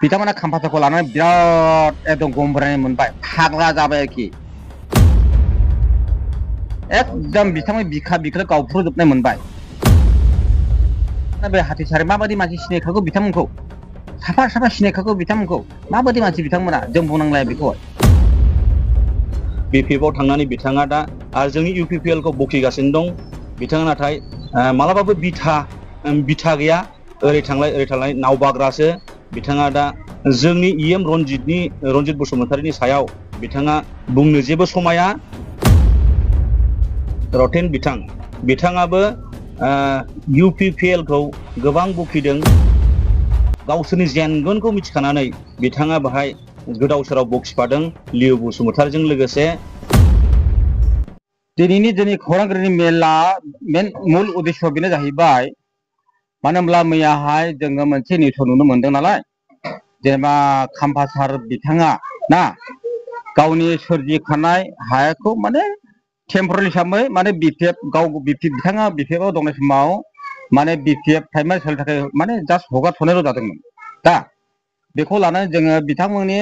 बिथांमोना खाम्फासारखौ लानानै बिराद एकदम गमब्रायनाय मोनबाय फाग्ला जाबाय आरोखि एकदम बिथांमोन बिखा बिखा गावफ्रुजोबनाय मोनबाय बे हाथिसारि माबायदि मानसि सिनायखागौ बिथांमोनखौ साफा साफा सिनायखागौ बिथांमोनखौ माबायदि मानसि बिथांमोना जों बुंनांलाया बेखौ BPF आव थांनानै बिथाङा दा आरो जोंनि UPPL खौ बखिगासिनो दं बिथाङा नाथाय मालाबाबो बिथा गैया ओरै थांलाय नाव बाग्रासो बिथाङा दा जोंनि EM रनजित बसुमतारीनि सायाव बिथाङा बुंनो जेबो समाया रतेन बिथाङाबो UPPL खौ गोबां बखिदों गावसोरनि जेनगोनखौ मिथिखानानै बिथाङा बाहाय गोदाव सोराव बखिफादों लिउ बसुमतारीजों लोगोसे दिनै खौरांगिरिनि मुल उद्देश्य बेनो जाहैबाय मानो होनब्ला मैयाहाय जोङो मोनसे निउस नुनो मोनदों नालाय जेनेबा खाम्फासार बिथाङा ना गावनि सोरजिखानाय हायाखौ माने टेम्परारि हिसाबै माने बिथाङा BPF आव दंनाय समाव माने BPF प्राइमारि सेलनि थाखाय माने जास्ट हगारथ'नायल' जादोंमोन दा बेखौ लानानै जोङो बिथांमोननि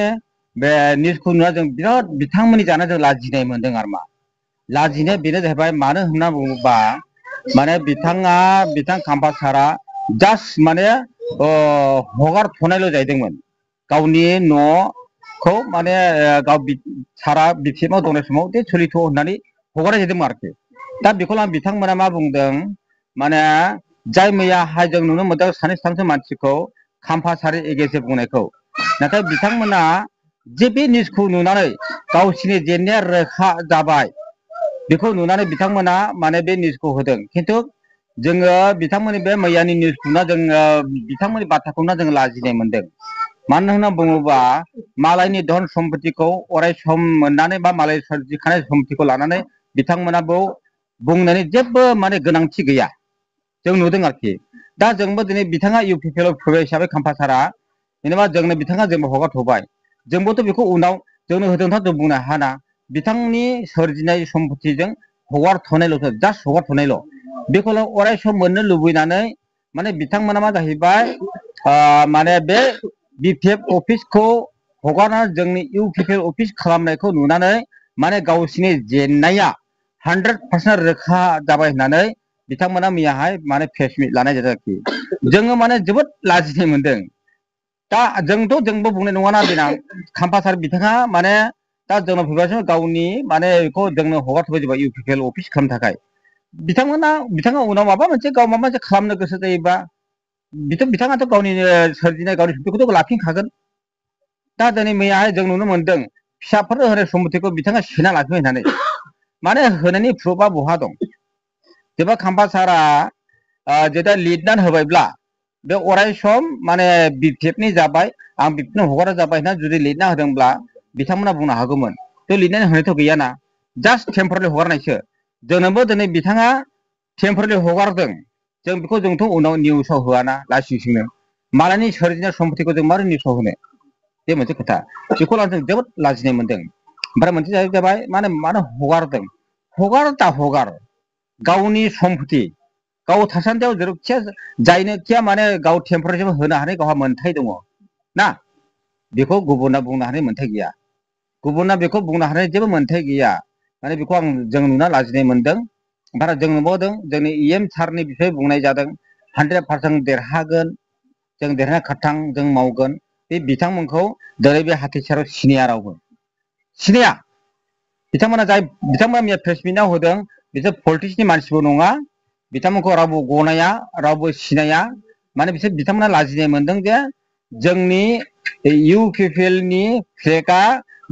बे निउसखौ नुना जों बिराद बिथांमोननि जाना जों लाजिनाय मोनदों आरो मा लाजिनाया बेनो जाहैबाय मानो होनना बुङोबा माने बिथां खाम्फासारा जास्ट माने हगारथ'नायल' जाहैदोंमोन गावनि न'खौ माने सारा BPF आव दंनाय समाव दे सोलिथ' होननानै हगारनाय जादोंमोन आरोखि दा बेखौ लानानै बिथांमोना मा बुंदों माने जाय मैयाहाय जों नुनो मोनदों सानै साथामसो मानसिखौ खाम्फासारि एगेन्स्ट बुंनायखौ नाथाय बिथांमोना जे बे निउसखौ नुनानै गावसिनि जेंनाया रोखा जाबाय बेखौ नुनानै बिथांमोना माने बे निउसखौ होदों खिन्थु जोङो बिथांमोननि बे मैयानि निउसखौना जोङो बिथांमोननि बाथ्राखौना जों लाजिनाय मोनदों मानो होनना बुङोबा मालायनि धन सम्पतिखौ अराय सम मोननानै बा मालाय सोरजिखानाय सम्पतिखौ लानानै बिथांमोना बुंनायनि जेबो माने गोनांथि गैया जों नुदों आरोखि दा जोंबो दिनै बिथाङा UPPL आव फैबाय हिसाबै खाम्फासारा जेनेबा बिथाङा जोंबो हगारथ'बाय जोंबोथ' बेखौ उनाव जोंनो होदोंथा जों बुंनो हाना बिथांनि सोरजिनाय सम्पतिजों हगारथ'नायल'सो जास्ट हगारथ'नायल' बेखौ अराय सम मोननो लुबैनानै माने बिथांमोना मा जाहैबाय माने बे BPF अफिसखौ हगारनानै जोंनि UPPL अफिस खालामनायखौ नुनानै माने गावसिनि जेंनाया 100% रोखा जाबाय होननानै बिथांमोना मैयाहाय माने प्रेस मिट लानाय जादों आरोखि जोङो माने जोबोद लाजिनाय मोनदों दा जोंबो बुंनाय नङाना देनां खाम्फासार बिथाङा माने दा जोंनाव फैगासिनो गावनि माने बेखौ जोंनो हगारथ'बाय जाबाय UPPL अफिस खालामनो थाखाय बिथाङा उनाव माबा मोनसे खालामनो गोसो जायोबा बिथाङाथ' गावनि सोरजिनाय गावनि सम्पतिखौथ' लाफिनखागोन दा दिनै मैयाहाय जों नुनो मोनदों फिसाफोरनो होनाय सम्पतिखौ बिथाङा सेना लाफिनबाय होननानै माने होनायनि प्रुफआ बहा दं जेनेबा खाम्फासारा जेदा लिरनानै होबायब्ला बे अराय सम माने BPFनि जाबाय आं BPFनो हगारा जाबाय होनना जुदि लिरना होदोंब्ला बिथांमोना बुंनो हागौमोन थ' लिरनानै होनायथ' गैयाना जास्ट टेम्परारि हगारनायसो जोंनोबो दिनै बिथाङा टेम्परारि हगारदों जोंथ' उनाव निउसाव होआना लासिंसिंनो मालायनि सोरजिनाय सम्पतिखौ जों मारै निउसाव होनो बे मोनसे खोथा बेखौ लानानै जों जोबोद लाजिनाय मोनदों ओमफ्राय मोनसे जाहैबाय मानो हगारदों हगार गावनि सम्पति गाव थासान्दियाव जेरावखिया जायनोखिया माने गाव टेम्परारिजों होनो हानाय गावहा मोन्थाय दङ ना बेखौ गुबुना बुंनो हानाय मोन्थाय गैया गुबुना बेखौ बुंनो हानाय जेबो मोन्थाय गैया माने बेखौ जों नुना लाजिनाय मोनदों ओमफ्राय जों नुबावदों जोंनि EM सारनि बिसय बुंनाय जादों 100% देरहागोन जों देरहाना खारथां जों मावगोन बे बिथांमोनखौ दिनै बे हाथिसाराव सिनाया रावबो सिनाया बिथांमोना मैया प्रेस मिटआव होदों बिसोर पलिटिक्सनि मानसिबो नङा बिथांमोनखौ रावबो गनाया रावबो सिनाया माने बिथांमोना लाजिनाय मोनदों जे जोंनि UPPLनि फ्लेगआ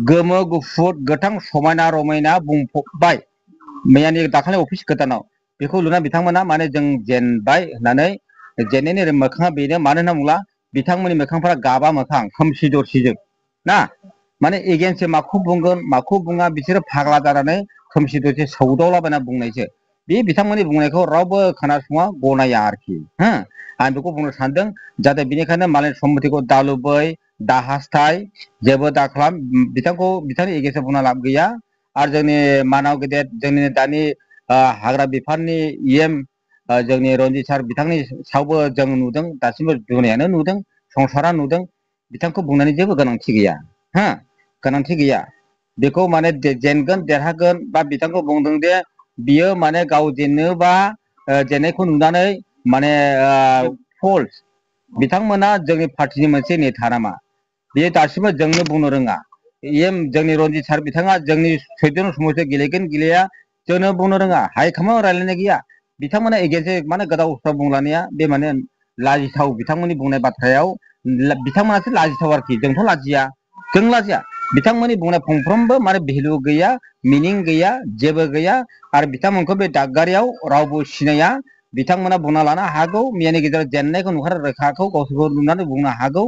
गोमो गुफुर गोथां समायना रमायना बुंफबबाय मैयानि दाखालि अफिस गोदानाव बेखौ लुना बिथांमोना माने जों जेनबाय होननानै जेननायनि मोखाङा बेनो मानो होनना बुङोब्ला बिथांमोननि मोखांफोरा गाबा मोखां खोमसि दरसिजों ना माने एगेन्स्ट माखौ बुंगोन माखौ बुङा बिसोरो फाग्ला जानानै खोमसि दरसि सौदावलाबायना बुंनायसो बे बिथांमोननि बुंनायखौ रावबो खोनासङा गनाया आरोखि आं बेखौ बुंनो सानदों जाहाथे बिनिखायनो मालायनि सम्पतिखौ दा लुबै दा हास्थाय जेबो दा खालाम बिथांनि एगेन्स्टआव बुंना लाब गैया आरो जोंनि मानाव गेदेर जोंनि दानि हाग्रा बिफाननि EM जोंनि रनजित सार बिथांनि सायावबो जों नुदों दासिमबो दुनियानो नुदों संसारा नुदों बिथांखौ बुंनानै जेबो गोनांथि गैया हा गोनांथि गैया बेखौ माने जेनगोन देरहागोन बा बिथांखौ बुंदों दे बियो माने गाव जेननोबा जेननायखौ नुनानै माने फल्स बिथांमोना जोंनि पार्टिनि मोनसे नेता नामा बेयो दासिमबो जोंनो बुंनो रोङा जोंनि रनजित सार बिथाङा जोंनि सैदन समावसो गेलेगोन गेलेया जोंनो बुंनो रोङा हाइकमान्डआव रायलायनाय गैया बिथांमोना एगेन्स्ट माने गोदाव सोराव बुंलानाया बे माने लाजिथाव बिथांमोननि बुंनाय बाथ्रायाव बिथांमोनासो लाजिथाव आरोखि जोंथ' लाजिया जों लाजिया बिथांमोननि बुंनाय फंफ्रोमबो माने भेलु गैया मिनिं गैया जेबो गैया आरो बिथांमोनखौ बे दागगारियाव रावबो सिनाया बिथांमोना बुंना लानो हागौ मैयानि गेजेराव जेननायखौ नुखार रोखाखौ गावसोरखौ नुनानै बुंनो हागौ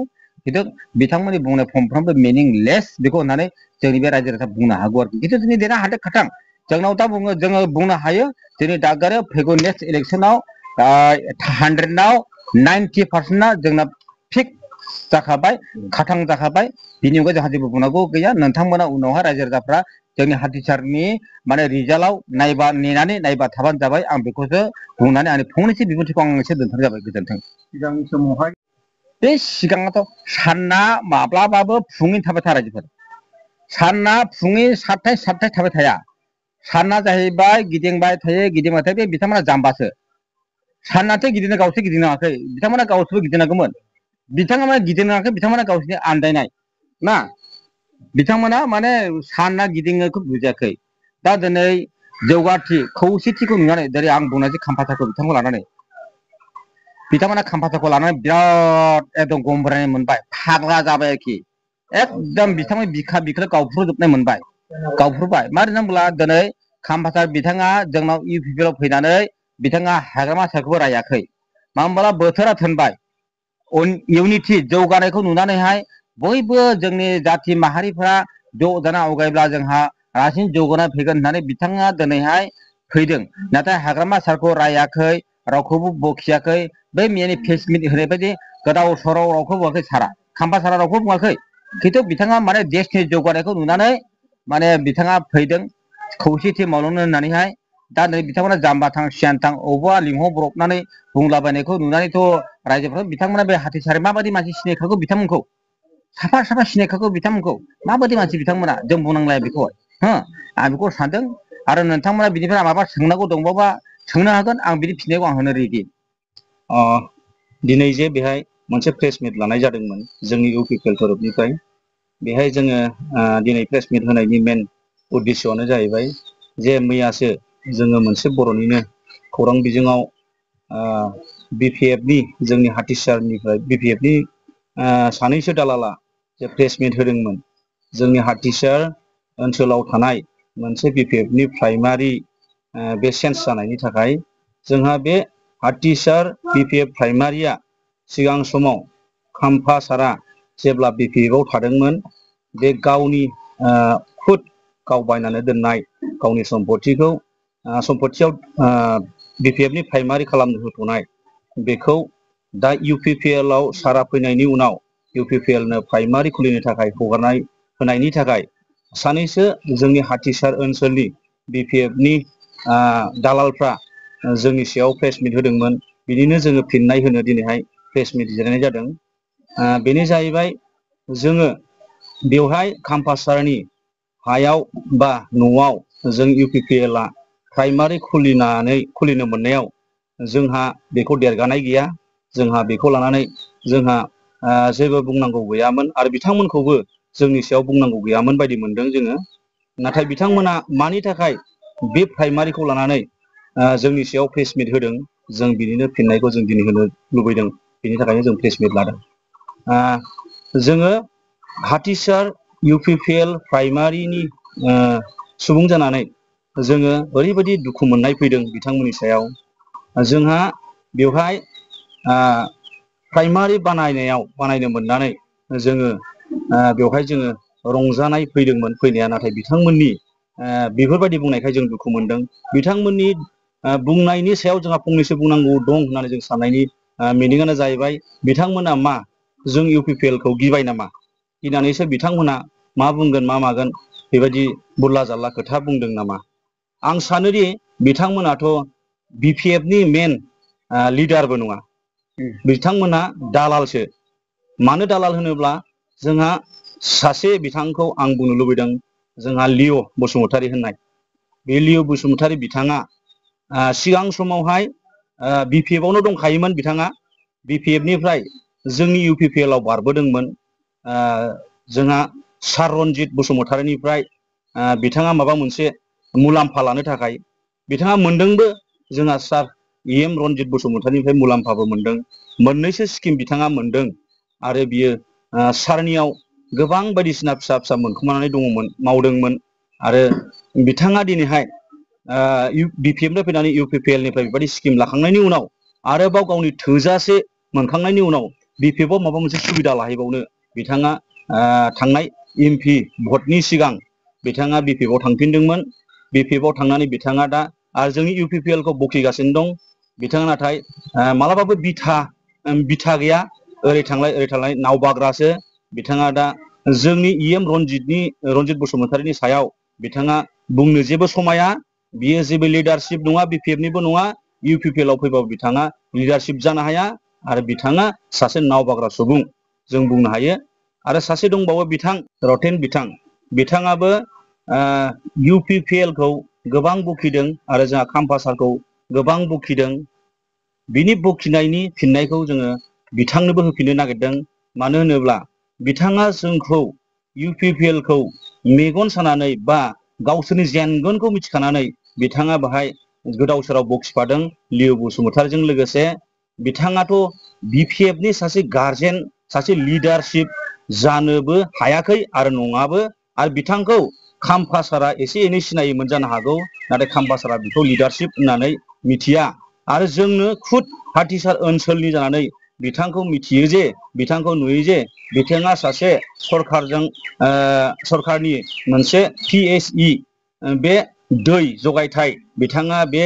खिन्थु बिथांमोननि बुंनाय फंफ्रोमबो मिनिंलेस बेखौ होननानै जोंनि बे रायजो राजा बुंनो हागौ आरोखि खिन्थु जोंनि देना हादों खाथां जोंनाव दा बुङो जोङो बुंनो हायो जोंनि दागगारियाव फैगौ नेक्स्ट इलेक्सनाव 100आव 90% जोंना फिक्स जाखाबाय खाथां जाखाबाय बिनि अनगायै जोंहा जेबो बुंनांगौ गैया नोंथांमोना उनावहाय रायजो राजाफ्रा जोंनि हाथिसारनि माने रिजाल्टआव नायबा नेनानै नायबा थाबानो जाबाय आं बेखौसो बुंनानै आंनि फंनैसो बिबुंथिखौ आं एसे दोनथ'नाय जाबाय गोजोन्थों सिगांनि समावहाय बे सिगाङाथ' सानना माब्लाबाबो फुङै थाबाय थाया रायजोफोर सानना फुङै सातथाय थाबाय थाया सानना जाहैबाय गिदिंबाय थायो बे बिथांमोना जाम्बासो साननाथ' गिदिंनो गावसो गिदिंनाङाखै बिथांमोना गावसोरबो गिदिंनांगौमोन बिथांमोना गिदिंनाङाखै बिथांमोना गावसोरनि आन्दायनाय ना बिथांमोना माने सानना गिदिंनायखौ बुजियाखै दा दिनै जौगाथि खौसेथिखौ नुनानै जेरै आं बुंनायसै खाम्फासारखौ बिथांखौ लानानै बिथांमोना खाम्फासारखौ लानानै बिराद एकदम गमब्रायनाय मोनबाय फाग्ला जाबाय आरोखि एकदम बिथांमोन बिखा बिख्लो गावफ्रुजोबनाय मोनबाय गावफ्रुबाय मानो होनोब्ला दिनै खाम्फासार बिथाङा जोंनाव इउपिपिएलआव फैनानै बिथाङा हाग्रामा सारखौबो रायाखै मानो होनब्ला बोथोरा थोनबाय इउनिटि जौगानायखौ नुनानैहाय बयबो जोंनि जाथि माहारिफ्रा ज' जाना आवगायब्ला जोंहा रासिन जौगानाय फैगोन होननानै बिथाङा दिनैहाय फैदों नाथाय हाग्रामा सारखौ रायाखै रावखौबो बखियाखै बै मैयानि प्रेस मिट होनाय बायदि गोदाव सोराव रावखौ बुङाखै सारा खाम्फा सारा रावखौ बुङाखै खिन्थु बिथाङा माने देशनि जौगानायखौ नुनानै माने बिथाङा फैदों खौसेथि मावलांनो होननानैहाय दा नै बिथांमोना जाम्बा थां सियान थां अबावबा लिंहरब्रबनानै बुंलाबायनायखौ नुनानैथ' रायजोफोरा बिथांमोना बे हाथिसारि माबायदि मानसि सिनायखागौ बिथांमोनखौ साफा साफा सिनायखागौ बिथांमोनखौ माबायदि मानसि बिथांमोना जों बुंनांलाया बेखौ हो आं बेखौ सानदों आरो नोंथांमोना बिनिफ्राय माबा सोंनांगौ दंबावबा सोंनो हागोन आं बिनि फिननायखौ आं होनो रेडि दिनै जे बेहाय मोनसे प्रेस मिट लानाय जादोंमोन जोंनि इउपिपिएल तरफनिफ्राय बेहाय जोङो दिनै प्रेस मिट होनायनि मेन उद्देশ্যआनो जाहैबाय जे मैयासो जोङो मोनसे बर'निनो खौरां बिजोङाव बिपिएफनि जोंनि हाथिसारनिफ्राय बिपिएफनि सानैसो दालाला जे प्रेस मिट होदोंमोन जोंनि हाथिसार ओनसोलाव थानाय मोनसे बिपिएफनि प्राइमारि बे चेन्ज जानायनि थाखाय जोंहा बे हाथिसार बिपिएफ प्राइमारिया सिगां समाव खाम्फा सारा जेब्ला बिपिएफआव थादोंमोन बे गावनि खुद गाव बायनानै दोननाय गावनि सम्पथियाव बिपिएफनि प्राइमारि खालामनो होथ'नाय बेखौ दा इउपिपिएलआव सारा फैनायनि उनाव इउपिपिएलनो प्राइमारि खुलिनो थाखाय हगारनाय होनायनि थाखाय सानैसो जोंनि हाथिसार ओनसोलनि बिपिएफनि दालालफ्रा जोंनि सायाव प्रेस मिट होदोंमोन बिनिनो जोङो फिननाय होनो दिनैहाय प्रेस मिट जिरायनाय जादों बेनो जाहैबाय जोङो बेवहाय खाम्फासारनि हायाव बा न'आव जों इउपिपिएलआ प्राइमारि खुलिनो मोननायाव जोंहा बेखौ देरगानाय गैया जोंहा बेखौ लानानै जोंहा जेबो बुंनांगौ गैयामोन आरो बिथांमोनखौबो जोंनि सायाव बुंनांगौ गैयामोन बायदि मोनदों जोङो नाथाय बिथांमोना मानि थाखाय बे प्राइमारिखौ लानानै जोंनि सायाव प्रेस मिट होदों जों बिनिनो फिननायखौ जों दिनै होनो लुबैदों बिनि थाखायनो जों प्रेस मिट लादों जोङो हाथिसार इउपिपिएल प्राइमारिनि सुबुं जानानै जोङो ओरैबायदि दुखु मोननाय फैदों बिथांमोननि सायाव जोंहा बेवहाय प्राइमारि बानायनो मोननानै जोङो बेवहाय जोङो रंजानाय फैदोंमोन फैनाया नाथाय बिथांमोननि बेफोरबायदि बुंनायखाय जों दुखु मोनदों बिथांमोननि बुंनायनि सायाव जोंहा फंनैसो बुंनांगौ दं होननानै जों साननायनि मिनिंआनो जाहैबाय बिथांमोना मा जों इउपिपिएलखौ गिबाय नामा गिनानैसो बिथांमोना मा बुंगोन मा मागोन बेबायदि बुरला जारला खोथा बुंदों नामा आं सानोदि बिथांमोनाथ' बिपिएफनि मेन लिडारबो नङा बिथांमोना दालालसो मानो दालाल होनोब्ला जोंहा सासे बिथांखौ आं बुंनो लुबैदों जोंहा लिअ बसुमतारी होननाय बे लिअ बसुमतारी बिथाङा सिगां समावहाय BPF आवनो दंखायोमोन बिथाङा BPF निफ्राय जोंनि UPPL आव बारबोदोंमोन जोंहा सार रनजित बसुमतारीनिफ्राय बिथाङा माबा मोनसे मुलाम्फा लानो थाखाय बिथाङा मोनदोंबो जोंहा सार EM रनजित बसुमतारीनिफ्राय मुलाम्फाबो मोनदों मोननैसो स्किम बिथाङा मोनदों आरो बियो सारनियाव गोबां बायदिसिना फिसा फिसा मोनखोमानानै दङमोन मावदोंमोन आरो बिथाङा दिनैहाय BPF निफ्राय फैनानै UPPL निफ्राय बेबायदि स्किम लाखांनायनि उनाव आरोबाव गावनि थोजासे मोनखांनायनि उनाव BPF आव माबा मोनसे सुबिदा लाहैबावनो बिथाङा थांनाय MP भटनि सिगां बिथाङा BPF आव थांफिनदोंमोन BPF आव थांनानै बिथाङा दा आरो जोंनि UPPL खौ बखिगासिनो दं बिथाङा नाथाय मालाबाबो बिथा गैया ओरै थांलाय नाव बाग्रासो बिथाङा दा जोंनि EM रनजित बसुमतारीनि सायाव बिथाङा बुंनो जेबो समाया बियो जेबो लिडारशिप नङा BPF निबो नङा UPPL आव फैबाबो बिथाङा लिडारशिप जानो हाया आरो बिथाङा सासे नाव बाग्रा सुबुं जों बुंनो हायो आरो सासे दंबावो बिथां रतेन बिथाङाबो UPPL खौ गोबां बखिदों आरो जोंहा खाम्फा सारखौ गोबां बखिदों बिनि बखिनायनि फिननायखौ जोङो बिथांनोबो होफिननो नागिरदों मानो होनोब्ला बिथाङा जोंखौ UPPL खौ मेगन सानानै बा गावसोरनि जेनगोनखौ मिथिखानानै बिथाङा बाहाय गोदाव सोराव बखिफादों लिअ बसुमतारीजों लोगोसे बिथाङाथ' BPF नि सासे गारजेन सासे लिडारशिप जानोबो हायाखै आरो नङाबो आरो बिथांखौ खाम्फा सारा एसे एनै सिनायोमोन जानो हागौ नाथाय खाम्फा सारा बिखौ लिडारशिप होननानै मिथिया आरो जोंनो खुद हाथिसार ओनसोलनि जानानै बिथांखौ मिथियो जे बिथांखौ नुयो जे बिथाङा सासे सरखारनि मोनसे PHE बे दै जगायथाय बिथाङा बे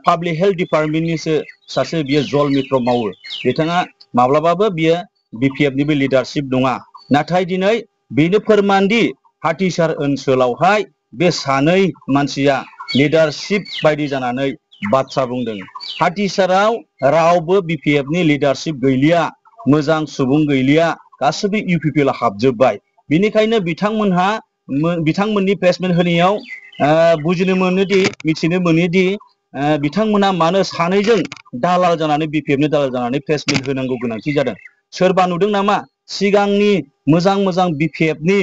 पाब्लिक हेल्थ डिपार्टमेन्टनिसो सासे बियो जल मित्र मावो बिथाङा माब्लाबाबो बियो BPF निबो लिडारशिप नङा नाथाय दिनै बेनो फोरमानदि हाथिसार ओनसोलावहाय बे सानै मानसिया लिडारशिप बायदि जानानै बाथ्रा बुंदों हाथिसाराव रावबो BPF नि लिडारशिप गैलिया मोजां सुबुं गैलिया गासैबो UPPL आव हाबजोबबाय बिनिखायनो बिथांमोननि प्लेसमेन्ट होनायाव मिथिनो मोनोदि बिथांमोना मानो सानैजों दालाल जानानै BPF नि दालाल जानानै प्लेसमेन्ट होनांगौ गोनांथि जादों सोरबा नुदों नामा सिगांनि मोजां BPF नि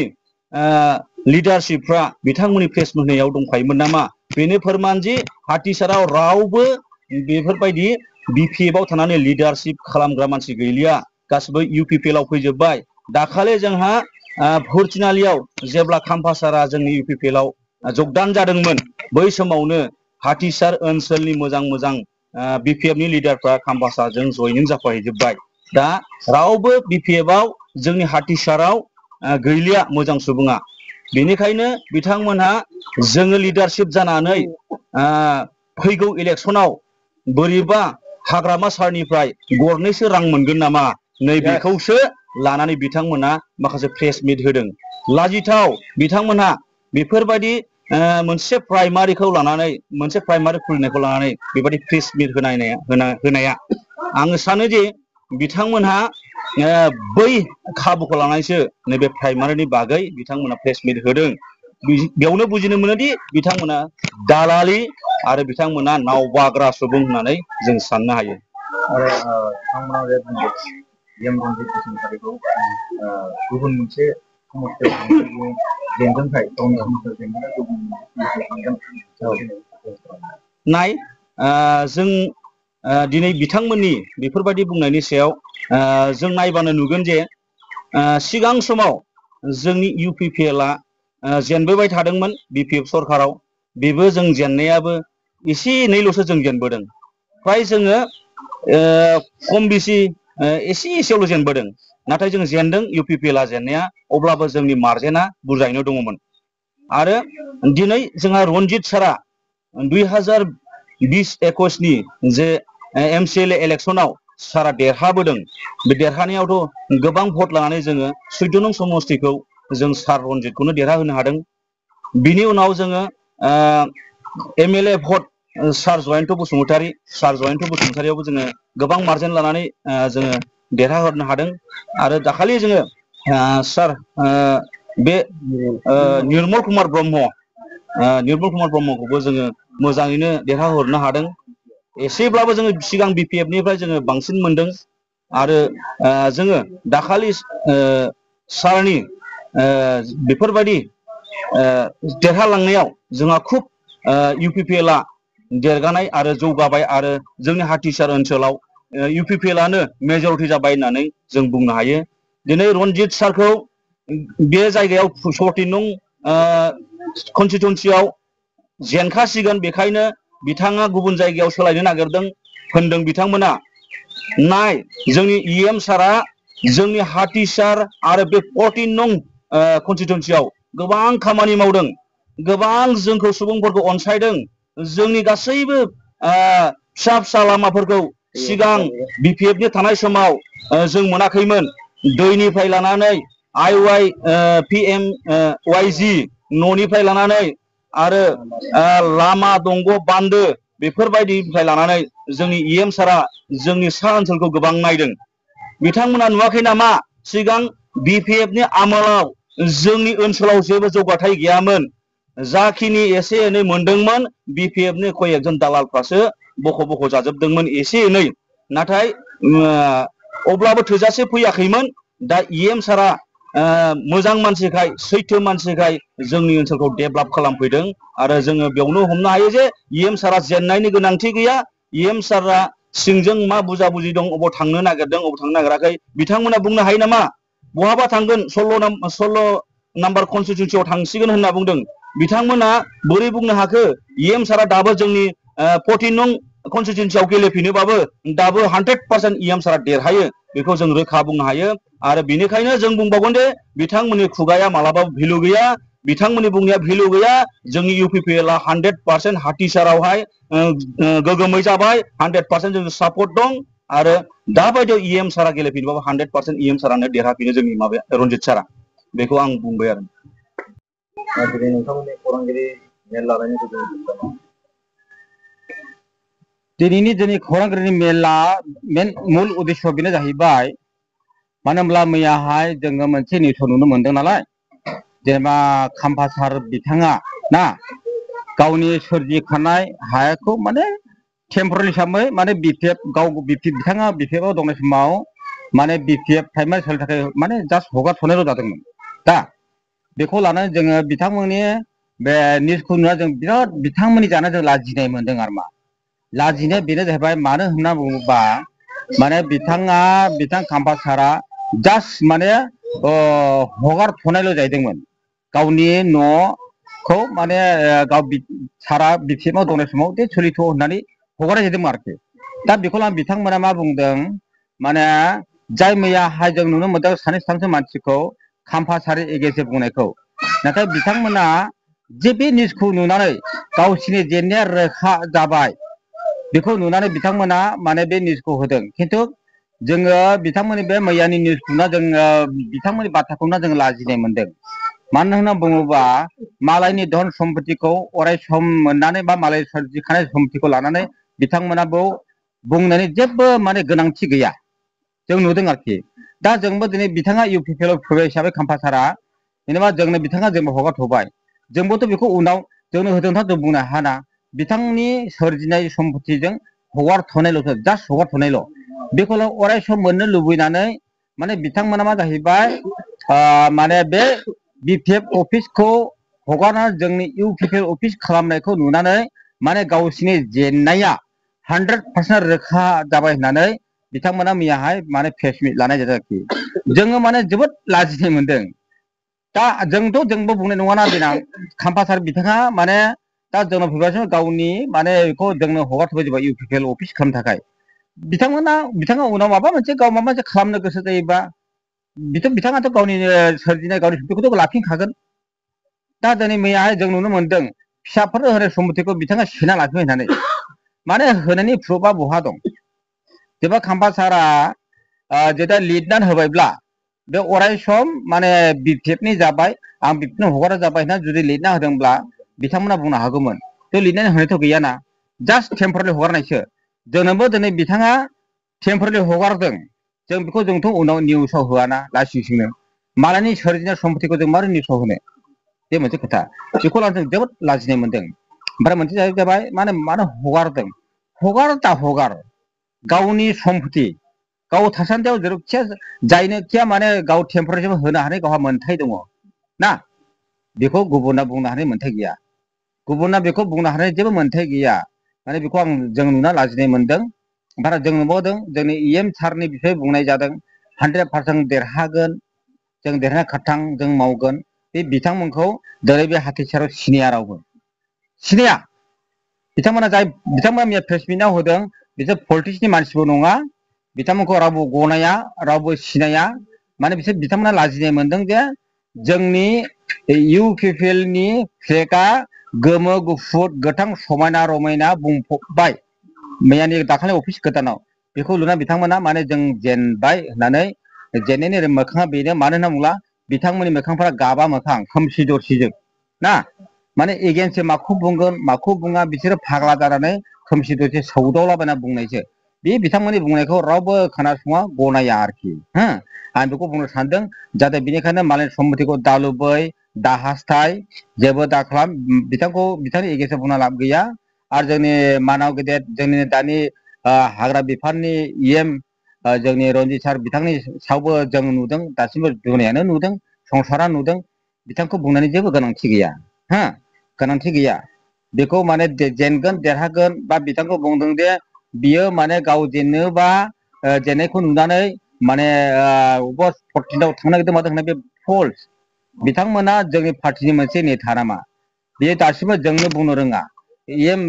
लिडारशिपफ्रा बिथांमोननि प्लेसमेन्ट होनायाव दंखायोमोन नामा बेनो फोरमानदि हाथिसाराव रावबो बेफोरबायदि BPF आव थानानै लिडारशिप खालामग्रा मानसि गैलिया गासिबो UPPL आव फैजोबबाय दाखालि जोंहा भुरथिनालियाव जेब्ला खाम्फा सारा जोंनि UPPL आव जगदान जादोंमोन बै समावनो हाथिसार ओनसोलनि मोजां BPF नि लिडारफ्रा खाम्फा सारजों जयनिं जाफाहैजोबबाय दा रावबो BPF आव जोंनि हाथिसाराव गैलिया मोजां सुबुङा बेनिखायनो बिथांमोनहा जोङो लिडारशिप जानानै फैगौ इलेक्सनाव बोरैबा हाग्रामा सारनिफ्राय गरनैसो रां मोनगोन नामा नैबेखौसो लानानै बिथांमोना माखासे प्रेस मिट होदों लाजिथाव बिथांमोनहा बेफोरबायदि मोनसे प्राइमारिखौ लानानै मोनसे प्राइमारि खुलिनायखौ लानानै बेबायदि प्रेस मिट होनाया आङो सानो जे बिथांमोनहा बै खाबुखौ लानानैसो नैबे प्राइमारिनि बागै बिथांमोना प्रेस मिट होदों बेयावनो बुजिनो मोनोदि बिथांमोना दालालि आरो बिथांमोना नाव बाग्रा सुबुं होननानै जों साननो हायो आरो बिथांमोना जे बुंदों EM रनजित बसुमतारीखौ गुबुन मोनसे समस्यायाव जेनदोंखाय गावनि समस्यायाव जेनदोंखाय गुबुन नाय जों दिनै बिथांमोननि बेफोरबायदि बुंनायनि सायाव जों नायबानो नुगोन जे सिगां समाव जोंनि UPPL आ जेनबोबाय थादोंमोन BPF सरखाराव बेबो जों जेननायाबो एसे एनैल'सो जों जेनबोदों फ्राय जोङो खम बेसि एसेयावल' जेनबोदों नाथाय जों जेनदों UPPL आ जेननाया अब्लाबो जोंनि मार्जिना बुरजायैनो दङमोन आरो दिनै जोंहा रनजित सारा 2020-21 नि जे MCLA इलेक्सनाव सारा देरहाबोदों बे देरहानायावथ' गोबां भट लानानै जोङो 14 नं समस्तिखौ जों सार रनजितखौनो देरहाहोनो हादों बिनि उनाव जोङो MLA भट सार जयन्त बसुमतारियावबो जोङो गोबां मार्जिन लानानै जोङो देरहाहोनो हादों आरो दाखालि जोङो सार बे निर्मल कुमार ब्रह्मखौबो जोङो मोजाङैनो देरहाहरनो हादों एसेब्लाबो जोङो सिगां BPF निफ्राय जोङो बांसिन मोनदों आरो जोङो दाखालि सारनि बेफोरबायदि देरहालांनायाव जोंहा खुब UPPL आ देरगानाय आरो जौगाबाय आरो जोंनि हाथिसार ओनसोलाव UPPL आनो मेजरिटि जाबाय होननानै जों बुंनो हायो दिनै रनजित सारखौ बे जायगायाव 14 नं कनस्टिटुएन्सियाव जेनखासिगोन बेखायनो बिथाङा गुबुन जायगायाव सोलायनो नागिरदों होनदों बिथांमोना नाय जोंनि EM सारा जोंनि हाथिसार आरो बे 14 नं कनस्टिटुएन्सियाव गोबां खामानि मावदों गोबां जोंखौ सुबुंफोरखौ अनसायदों जोंनि गासैबो फिसा फिसा लामाफोरखौ सिगां BPF नि थानाय समाव जों मोनाखैमोन दैनिफ्राय लानानै IY PMYG न'निफ्राय लानानै आरो लामा दंग बान्दो बेफोरबायदिनिफ्राय लानानै जोंनि EM सारा जोंनि सा ओनसोलखौ गोबां नायदों बिथांमोना नुवाखै नामा सिगां BPF नि आमोलाव जोंनि ओनसोलाव जेबो जौगाथाय गैयामोन जाखिनि एसे एनै मोनदोंमोन BPF नि कय एकजन दालालफ्रासो बख' जाजोबदोंमोन एसे एनै नाथाय अब्लाबो थोजासे फैयाखैमोन दा EM सारा मोजां मानसिखाय सैथो मानसिखाय जोंनि ओनसोलखौ डेभेलप खालामफैदों आरो जोङो बेयावनो हमनो हायो जे EM सारा जेननायनि गोनांथि गैया EM सारा सिंजों मा बुजा-बुजि दं अबाव थांनो नागिरदों अबाव थांनो नागिराखै बिथांमोना बुंनो हायो नामा बहाबा थांगोन 16 नाम्बार कनस्टिट्युएन्सियाव थांसिगोन होनना बुंदों बिथांमोना बोरै बुंनो हाखो EM सारा दाबो जोंनि 14 नं कनस्टिट्युएन्सियाव गेलेफिनोबाबो दाबो 100% EM सारा देरहायो बेखौ जों रोखा बुंनो हायो आरो बेनिखायनो जों बुंबावगोन दे बिथांमोननि खुगाया मालाबाबो भेलु गैया बिथांमोननि बुंनाया भेलु गैया जोंनि UPPL आ 100% हाथिसारावहाय गोगोमै जाबाय 100% जों सापर्ट दं आरो दाबायदियाव EM सारा गेलेफिनबाबो 100% EM सारानो देरहाफिनो जोंनि माबाया रनजित सारा बेखौ आं बुंबाय आरो दिनै नोंथांमोननि खौरांगिरि मेल लानायनि गेजेरजों दिनैनि जोंनि खौरांगिरिनि मेलआ मुल उद्देश्य बेनो जाहैबाय मानो होनब्ला मैयाहाय जोङो मोनसे निउस नुनो मोनदों नालाय जेनेबा खाम्फा सार बिथाङा ना गावनि सोरजिखानाय हायाखौ माने टेम्परारि हिसाबै माने बिथाङा BPF आव दंनाय समाव माने BPF प्राइमारि सोलिनो थाखाय माने जास्ट हगारथ'नायल' जादोंमोन दा बेखौ लानानै जोङो बिथांमोननि बे निउसखौ नुना जों बिराद बिथांमोननि जानाय जों लाजिनाय मोनदों आरो मा लाजिनाया बेनो जाहैबाय मानो होनना बुङोबा माने बिथां खाम्फा सारा जास्ट माने हगारथ'नायल' जाहैदोंमोन गावनि न'खौ माने सारा BPF आव दंनाय समाव दे सोलिथ' होननानै हगारनाय जादोंमोन आरोखि दा बेखौ लानानै बिथांमोना मा बुंदों माने जाय मैयाहाय जों नुनो मोनदों सानै साथामसो मानसिखौ खाम्फा सारि एगेन्स्ट बुंनायखौ नाथाय बिथांमोना जे बे निउसखौ नुनानै गावसिनि जेंनाया रोखा जाबाय बेखौ नुनानै बिथांमोना माने बे निउसखौ होदों खिन्थु जोङो बिथांमोननि बे मैयानि निउसखौना जोङो बिथांमोननि बाथ्राखौना जों लाजिनाय मोनदों मानो होनना बुङोबा मालायनि धन सम्पतिखौ अराय सम मोननानै बा मालाय सोरजिखानाय सम्पतिखौ लानानै बिथांमोना बुंनानै जेबो माने गोनांथि गैया जों नुदों आरोखि दा जोंबो दिनै बिथाङा UPPL आव फैबाय हिसाबै खाम्फा सारा जेनेबा बिथाङा जोंबो हगारथ'बाय जोंबोथ' बेखौ उनाव जोंनो होदोंथा जों बुंनो हाना बिथांनि सोरजिनाय सम्पतिजों हगारथ'नायल'सो जास्ट हगारथ'नायल' बेखौ अराय सम मोननो लुबैनानै माने बिथांमोना मा जाहैबाय माने बे BPF अफिसखौ हगारनानै जोंनि UPPL अफिस खालामनायखौ नुनानै माने गावसिनि जेंनाया 100% रोखा जाबाय होननानै बिथांमोना मैयाहाय माने प्रेस मिट लानाय जादों आरोखि जोङो माने जोबोद लाजिनाय मोनदों दा जोंबो बुंनाय नङाना देनां खाम्फा सार बिथाङा माने दा जोंनाव फैगासिनो गावनि माने बेखौ जोंनो हगारथ'बाय जाबाय UPPL अफिस खालामनो थाखाय बिथाङा उनाव माबा मोनसे खालामनो गोसो जायोबा बिथाङाथ' गावनि सोरजिनाय गावनि सम्पतिखौथ' लाफिनखागोन दा दिनै मैयाहाय जों नुनो मोनदों फिसाफोर होनाय सम्पतिखौ बिथाङा सेना लाफिनबाय होननानै माने होनायनि प्रुफआ बहा दं जेनेबा खाम्फा सारा जेदा लिरनानै होबायब्ला बे अराय सम माने BPF जाबाय आं BPF हगारा जाबाय होनना जुदि लिरना होदोंब्ला बिथांमोना बुंनो हागौमोन थ' लिरनानै होनायथ' गैयाना जास्ट टेम्परारि हगारनायसो जोंनोबो दिनै बिथाङा टेम्परारि हगारदों जों बेखौ जोंथ' उनाव निउसाव होआना लासिंसिंनो मालायनि सोरजिनाय सम्पतिखौ जों मारै निस' होनो बे मोनसे खोथा बेखौ लानानै जों जोबोद लाजिनाय मोनदों ओमफ्राय मोनसे जाबाय मानो हगारदों हगार दा हगार गावनि सम्पति गाव थासान्दियाव जेरावखिया जायनोखिया माने गाव टेम्पारेचार होनो हानाय गावहा मोन्थाय दङ ना बेखौ गुबुना बुंनो हानाय मोन्थाय गैया गुबुना बेखौ बुंनो हानाय जेबो मोन्थाय गैया माने बेखौ जों नुना लाजिनाय मोनदों ओमफ्राय जों नुबावदों जोंनि EM सारनि बिसय बुंनाय जादों 100% देरहागोन जों देरहाना खाथां जों मावगोन बे बिथांमोनखौ दिनै बे हाथिसाराव सिनाया रावबो सिनाया बिथांमोना मैया प्रेस मिटआव होदों बिसोर पलिटिक्सनि मानसिबो नङा बिथांमोनखौ रावबो गनाया रावबो सिनाया माने बिथांमोना लाजिनाय मोनदों जे जोंनि UPPL नि फ्लेगआ गोमो गुफुर गोथां समायना रमायना बुंफबबाय मैयानि दाखालि अफिस गोदानाव बेखौ लुना बिथांमोना माने जों जेनबाय होननानै जेननायनि मोखाङा बेनो मानो होनना बुङोब्ला बिथांमोननि मोखांफोरा गाबा मोखां खोमसि दरसिजों ना माने एगेन्स्ट माखौ बुंगोन माखौ बुङा बिसोरो फाग्ला जानानै खोमसि दरसि सौदावलाबायना बुंनायसो बे बिथांमोननि बुंनायखौ रावबो खोनासङा गनाया आरोखि हो आं बेखौ बुंनो सानदों जाहाथे बेनिखायनो मालायनि सम्पतिखौ दालुबै दाहासथाय जेबो दाखालाम बिथांनि एगेन्स्टआव बुंना लाब गैया आरो जोंनि मानाव गेदेर जोंनि दानि हाग्रा बिफाननि EM जोंनि रन्जित सार बिथांनि सायावबो जों नुदों दासिमबो दुनियानो नुदों संसारा नुदों बिथांखौ बुंनानै जेबो गोनांथि गैया हो गोनांथि गैया बेखौ माने जेनगोन देरहागोन बा बिथांखौ बुंदों जे बियो माने गाव जेननोबा जेननायखौ नुनानै माने अबेबा 14आव थांनो नागिरदों मादों होननाय बे फल्स बिथांमोना जोंनि पार्टिनि मोनसे नेता नामा बेयो दासिमबो जोंनो बुंनो रोङा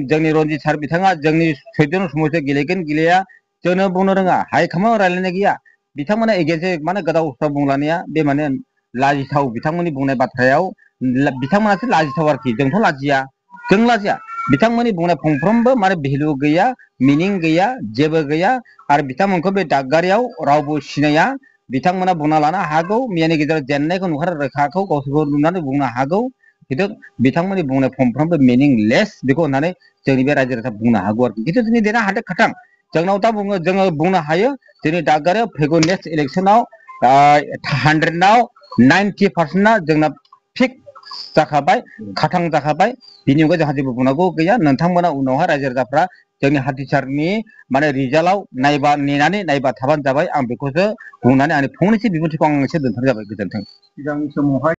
जोंनि रन्जित सार बिथाङा जोंनि 14 समावसो गेलेगोन गेलेया जोंनो बुंनो रोङा हाइकमान्डआव रायलायनाय गैया बिथांमोना एगेन्स्ट माने गोदाव सोराव बुंलानाया बे माने लाजिथाव बिथांमोननि बुंनाय बाथ्रायाव बिथांमोनासो लाजिथाव आरोखि जोंथ' लाजिया जों लाजिया बिथांमोननि बुंनाय फंफ्रोमबो माने भेलु गैया मिनिं गैया जेबो गैया आरो बिथांमोनखौ बे दागगारियाव रावबो सिनाया बिथांमोना बुंना लानो हागौ मैयानि गेजेराव जेननायखौ नुखारो रोखाखौ गावसोरखौ नुनानै बुंनो हागौ खिन्थु बिथांमोननि बुंनाय फंफ्रोमबो मिनिंलेस बेखौ होननानै जोंनि बे रायजो राजा बुंनो हागौ आरोखि खिन्थु जोंनि देरहा हादों खाथां जोंनाव दा जोङो बुंनो हायो जोंनि दागगारियाव फैगौ नेक्स्ट इलेक्सनाव 100आव 90%आ जोंना फिक्स जाखाबाय खाथां जाखाबाय बिनि अनगायै जोंहा जेबो बुंनांगौ गैया नोंथांमोना उनावहाय रायजो राजाफ्रा जोंनि हाथिसारनि माने रिजाल्टआव नेनानै नायबा थाबानो जाबाय आं बेखौसो बुंनानै आंनि फंनैसो बिबुंथिखौ आं एसे दोनथ'नाय जाबाय गोजोन्थों। सिगांनि समावहाय